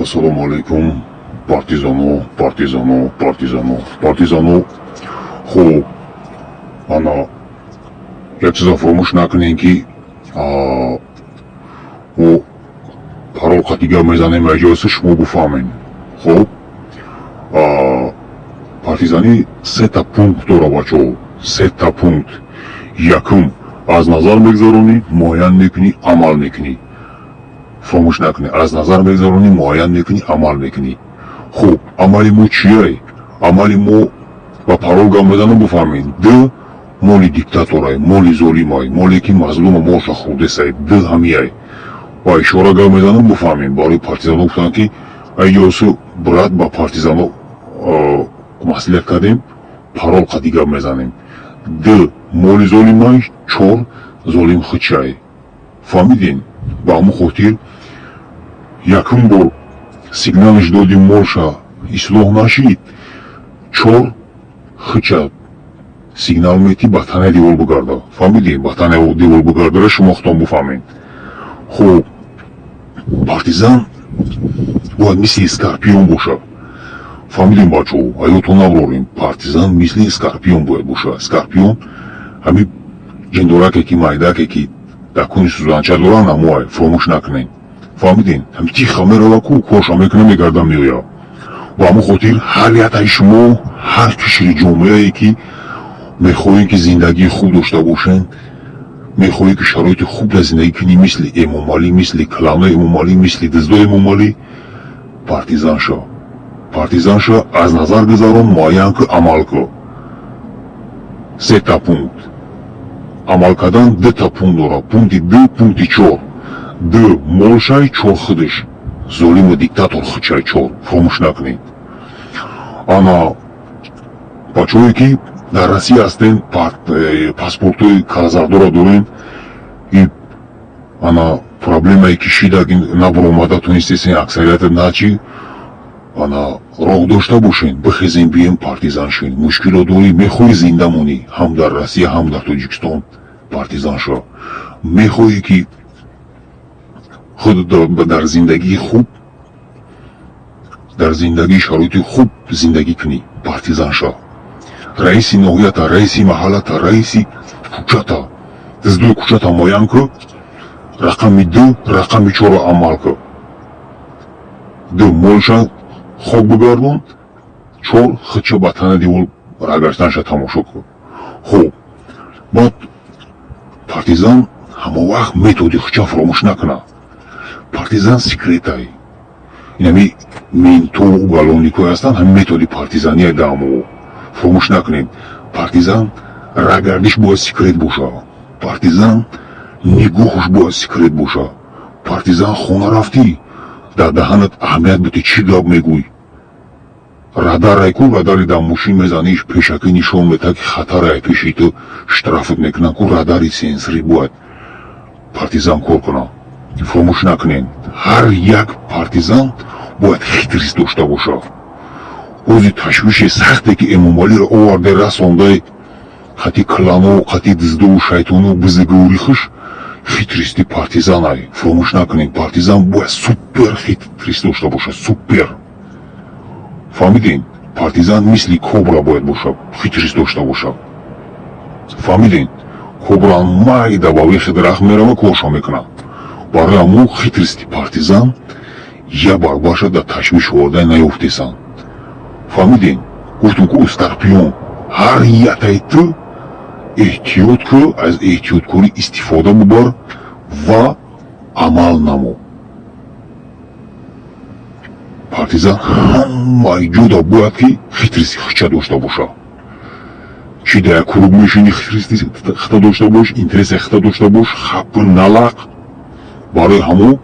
Ассалому алайкум, партизано, партизано, партизано, партизано. Хуб, ана як чиза фаромӯш накунем, ки мо парол қати гап мезанем, аҷоиса шумо буфаҳмем. Хуб, партизанӣ сета пункт дора, бачаҳо, сета пункт. Якум: аз назар мегзаронӣ, муайян мекунӣ, амал мекунӣ. Фаромӯш накунӣ: аз назар мегзаронӣ, муайян мекунӣ, амал мекунӣ. Хуб, амали мо чияй? Амали мо ба парол гап мезанам, буфаҳмед. Д моли диктаторай, моли золимай, моле ки мазлума молша хурдесай, д ҳамияй. Ва ишора гап мезанам, буфаҳмем. Барои партизано гуфтанд, ки айёсу брат ба партизано маслиҳат кардем, парол қади гап мезанем. Д моли золимай, чор золим хичай. Фаҳмидем? Ба ҳамон хотир якум бор сигналш додим, молша ислоҳ нашид, чор хича сигнал мети, ба танаи девор бугарда. Фаҳмидем? Ба танаи девор бугардара, шумо худтон буфаҳмед. Хуб, партизан бояд мисли скорпион боша. Фаҳмидем, бачаҳо? Аётон наброрем. Партизан мисли скорпион бояд боша. Скорпион ҳами ҷиндораке ки майдаке, ки дар куни сӯзанча доранд, ҳамоай, фаромӯш накунед. Фаҳмидем? Ҳами тиха мерава ку, корша мекуна, мегарда, меоя. Ба ҳамон хотир ҳар яктаи шумо, ҳар кишри ҷомеае ки мехоҳем, ки зиндагии хуб дошта бошем, мехоҳем, ки шароити хуб дар зиндагӣ кунӣ, мисли Эмомалӣ, мисли кланои Эмомалӣ, мисли дуздои Эмомалӣ, партизан шав. Партизан ша, аз назар гузарон, муайян ку, амал ку. Сета пункт. Амал кардан дута пункт дорад: пункти ду, пункти чор. Д молшай, чор худаш золиму диктатор хучай чор. Фаромӯш накунед. Ана бачаҳое ки дар Россия ҳастем, паспортҳои казардора дорем, и ана проблемае ки шида, набуромада тонистесен, аксарията начи ана роҳ дошта бошен, бихезем, бием, партизан шин. Мушкилот дорӣ, мехоҳӣ зинда монӣ ҳам дар Россия, ҳам дар Тоҷикистон, партизан шо. Мехоҳӣ, ки худ дар зиндагии хуб, дар зиндагии шароити хуб зиндагӣ кунӣ, партизан шо. Раиси ноҳията, раиси маҳаллата, раиси кӯчата, дуздуи кӯчата муайян кӯ, рақами ду, рақами чорро амал кӯ. Ду молша хок бигардон, чор хича ба тана девор рагаштанша тамошо кӯ. Хуб, баъд партизан ҳама вақт методи хича фаромӯш накуна. Партизан секретай. Инами менту уголовникҳое ҳастанд, ҳамин методи партизания даъмо фаромӯш накунед. Партизан рагардиш бояд секрет боша, партизан нигоҳуш бояд секрет боша. Партизан хона рафтӣ, дар даҳанат аҳамият бутӣ, чӣ гап мегӯй. Радарай ку, радари дар мошин мезаниш, пешакӣ нишон медиҳад, ки хатарай пеши ту, штрафат мекунанд ку. Радари сенсорӣ бояд партизан кор кунад. Фаромӯш накунед, ҳар як партизан бояд хитрость дошта бошад. Ози ташвиши сахте ки Эмомалиро оварде, расондай қати клано, қати дуздову шайтону бизигӯрихуш, хитрости партизанай. Фаромӯш накунед, партизан бояд супер хитрость дошта бошад, супер. Фаҳмидем? Партизан мисли кобра бояд бошад, хитрость дошта бошад. Фаҳмидем? Кобра майда ба вехи дарахт мерава, коршо мекунад. Барои ҳамун хитрости партизан я барбаша дар ташвиш оварда наёфтесанд. Фаҳмидем? Гуфтум ку, скорпион. Ҳар яктаи ту эҳтиёт кӯ, аз эҳтиёткорӣ истифода бубар ва амал намо. Партизан ҳамаи ҷода бояд ки хитрости хича дошта боша. Чӣ дар як круг мешини, хитрости хита дошта бош, интереси хита дошта бош, хапу налақ. Барои ҳамон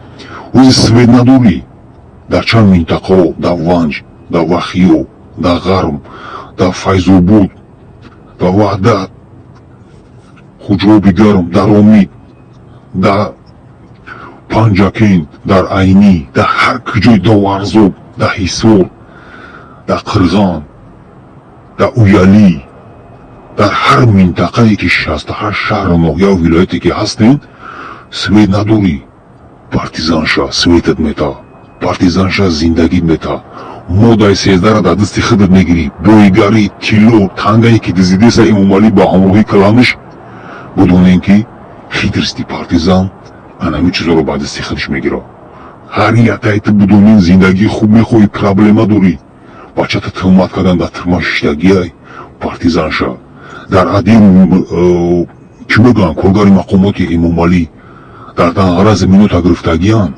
ози свет надорӣ дар чанд минтақаҳо: дар Ванҷ, дар Вахиё, дар Ғарм, дар Файзобод, дар Ваҳдат, Хуҷоби Гарм, дар Омид, дар Панҷакент, дар Айнӣ, дар ҳар куҷои, дар Варзоб, дар Ҳисор, дар Қирған, дар Уялӣ, дар ҳар минтақае ки 68 шаҳру ноҳияу вилояте ки ҳастем, свет надорӣ, партизан ша, светат мета. Партизанша, зиндагит мета. Моддаи 13-ра дар дасти худат мегирӣ. Боигарӣ, тилло, тангае ки дуздидеса Эмомалӣ ба ҳамроҳи кланаш, бидонем, ки хитрости партизан анами чизоро ба дасти худаш мегирад. Ҳар яктаи ту бидонин, зиндагии хуб мехоҳӣ, проблема дорӣ, бачата тӯҳмат кардан, дар тюрьма шиштагиай, партизанша. Дар адил чӣ мегӯянд, коргари мақомоти Эмомалӣ дар Данғара заминота гирифтагиянд.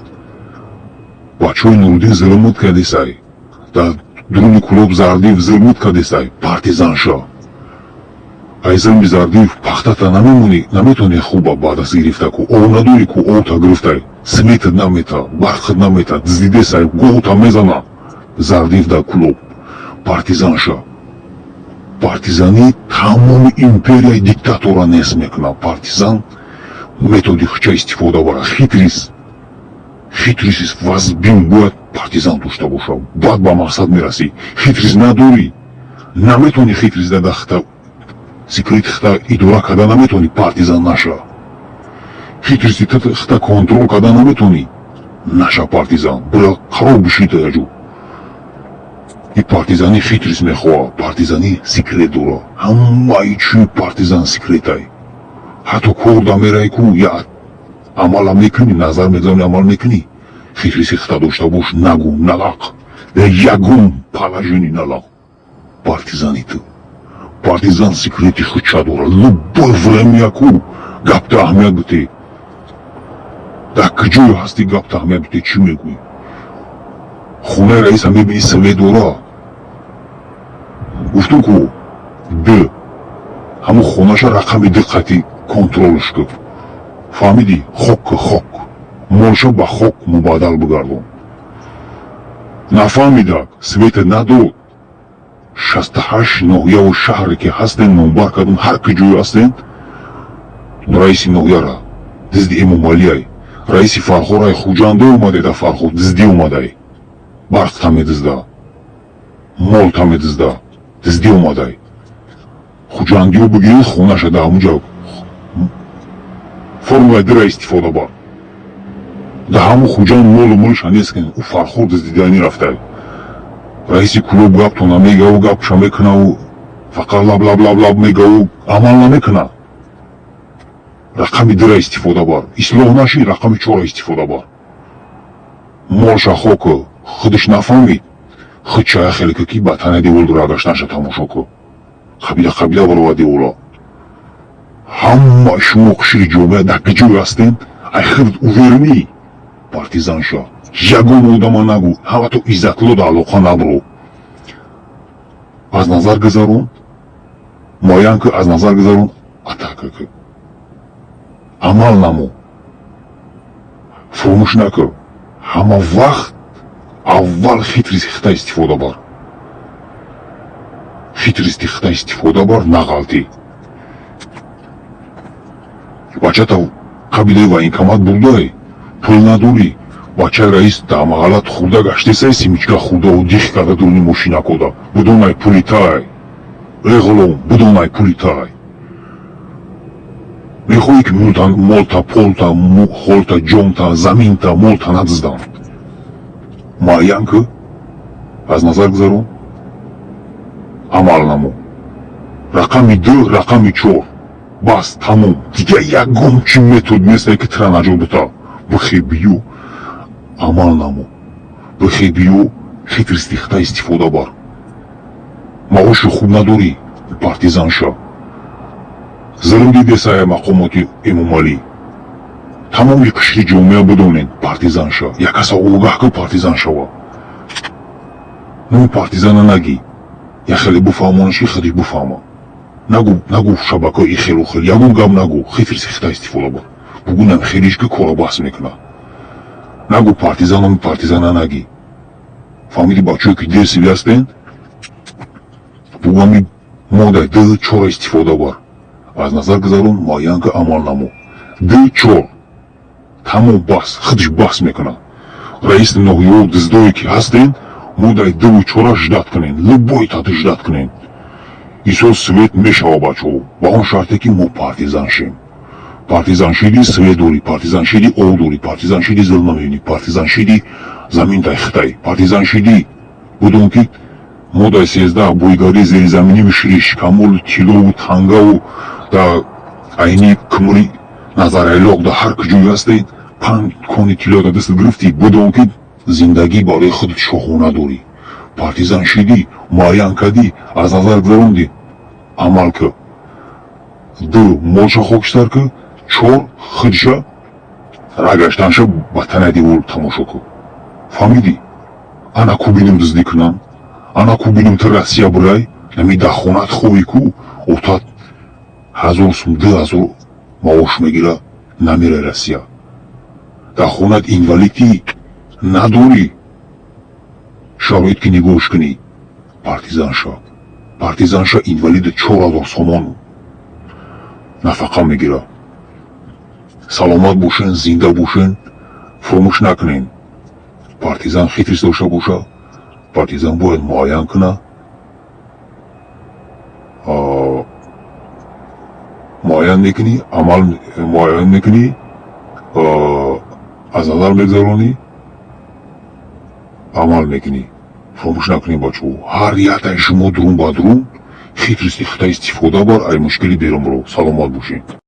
Бачаҳои Нуруддин зулмут кардесай, дар дуруни Кулоб Зардиев зулмут кардесай, партизанша. Ай зулми Зардиев пахтата намемонӣ, наметавонӣ хуба ба даст гирифта ку ов надорӣ ку, овта гирифтай, светат намета, барқат намета, дуздидесай, говта мезана Зардиев дар Кулоб, партизанша. Партизанӣ тамоми империяи диктатора нест мекунад. Партизан методи хуча истифода бара. Хитрость, хитрость вазбин бояд партизан дошта боша, баъд ба мақсад мерасӣ. Хитрость надорӣ, наметавонӣ, хитрость дадахта секрети хита идора карда наметавонӣ, партизан наша. Хитрости хита контрол карда наметавонӣ, наша партизан. Бира қарор бишита яҷо. И партизанӣ хитрость мехоҳад, партизанӣ секрет дора. Ҳамаи чӯи партизан секретай. Ҳатто кор да мераи ку, я амалам мекунӣ, назар мегузаронӣ, амал мекунӣ, хитрости хита дошта бош, нагу, налақ, ягон положение налақ. Партизани ту, партизан секрети хуча дора. Любое время ку гапта аҳамият бите, дар куҷое ҳастӣ, гапта аҳамият бите. Чӣ мегӯӣ? Хонаи раиса мебинӣ, свет дора. Гуфтум ку, д ҳамун хонаша рақами диққати контролш кун, фаҳмидӣ? Хок, хок молша ба хок мубаддал бигардон. Нафаҳмидак, света надод. 68 ноҳияву шаҳре ки ҳастен, номбар кардум, ҳар ки ҷое ҳастен, раиси ноҳияра дизди Эмомалиай, раиси Фархорай, Хуҷанде омаде, да Фархор диздӣ омадай, барқта медизда, молта медизда, диздӣ омадай. Хуҷандиё бигиред, хонаша да ҳамунҷа формулаи дира истифода бар. Да ҳамун Хуҷанд молу молиша нест кен, ӯ Фархор диздиданӣ рафтай. Раиси Кулоб гаптона мегаву, гапша мекунаву, фақат лаб лаб лаб лаб мегаву, амал намекуна. Рақами дира истифода бар. Ислоҳ наши, рақами чора истифода бар. Молша хоку, худаш нафаҳмид, худша хеле ки ба тана девол дура гаштанша тамошо ку, қабила қабила барова девола. Ҳама шумо қишри ҷомеа дар куҷое ҳастен, ай худ уверенный партизанша. Ягон одама нагӯ, ҳамато Иззатло да алоқа набро. Аз назар гузарон, муайян ку, аз назар гузарон, атака ку, амал намо. Фуромӯш накӯ, ҳама вақт аввал хитрость хита истифода бар, хитрости хита истифода бар, нағалтӣ. Бачата қабилаи военкомат бурдай, пул надорӣ, бачаи раис дар маҳаллат хӯрда гаштесай, семечка хӯрдаву дих карда дуруни мошина кода. Будонай, пули тай, эй ғулом, будонай, пули тай. Мехоҳӣ ки молта, полта, холта, ҷонта, заминта, молта надизданд, муайян кӯ, аз назар гузарон, амал намо. Рақами ду, рақами чор, бас, тамом. Дигар ягон чи метод несте, ки тира наҷот бита. Бихе, бию, амал намо. Бихе, бию, хитрости хита истифода бар. Маоши хуб надорӣ, партизан ша. Зулм дидесая мақомоти Эмомалӣ, тамоми қишри ҷомеа бидонед, партизан ша. Як каса огаҳ ку, партизан шава. Номи партизана нагӣ, як хеле буфаҳмонаш, ки худиш буфаҳма. Нагу, нагу шабакаи хелу хел, ягон гап нагу. Хитрость хита истифода бар. Бугунам хелиш ки кора баҳс мекуна. Нагу партизан, номи партизана нагӣ, фаҳмиди? Бачое ки дерсиви ҳастен, бугами модаи ду чора истифода бар, аз назар гузарон, муайян ки, амал намо. Ду, чор, тамом, бас, худиш баҳс мекунад. Раиси ноҳияву диздое ки ҳастен, моддаи дуву чора ждать кунен, любой тати ждать кунен. Исол свет мешава, бачаҳо, ба он шарте ки мо партизан шем. Партизан шиди, свет дорӣ, партизан шиди, об дорӣ, партизан шиди, зулм намебинӣ, партизан шиди. Замин дай хитай. Партизан шидӣ, будон, ки моддаи 13, бойгарии зеризаминию шири шикамолу тиллову тангаву да айни кумури Назарайлоқ, да ҳар куҷое ҳастед, панҷ кони тилло да даст гирифтӣ, будон, ки зиндагӣ барои худат шоҳона дорӣ. Партизан шидӣ, муайян кардӣ, аз назар гузарондӣ, амал кӣ. Ду, молша хокистар кӣ. Чор, худша рагаштанша ба танаи девор тамошо кӯ. Фаҳмидӣ? Ана ку бинем, дуздӣ кунам, ана ку бинем, ту Россия бурай, нами дар хонат ховӣ ку, отат 1000 сум, 2000 маош мегира, намерай Россия. Дар хонат инвалидӣ надорӣ, шароит ки нигоҳш кунӣ. Партизан ша, партизан ша. Инвалида 4000 сомон нафақа мегира. Саломат бошен, зинда бошен. Фуромӯш накунен, партизан хитрис дошта боша. Партизан бояд муайян куна, муайян мекунӣ, амал муайян мекунӣ, аз назар мегузаронӣ, амал мекунӣ. Фуромӯш накунед, бачаҳо, ҳар яктаи шумо дурун ба дурун хитрости хита истифода бар, ай мушкили берун биро. Саломат бошед.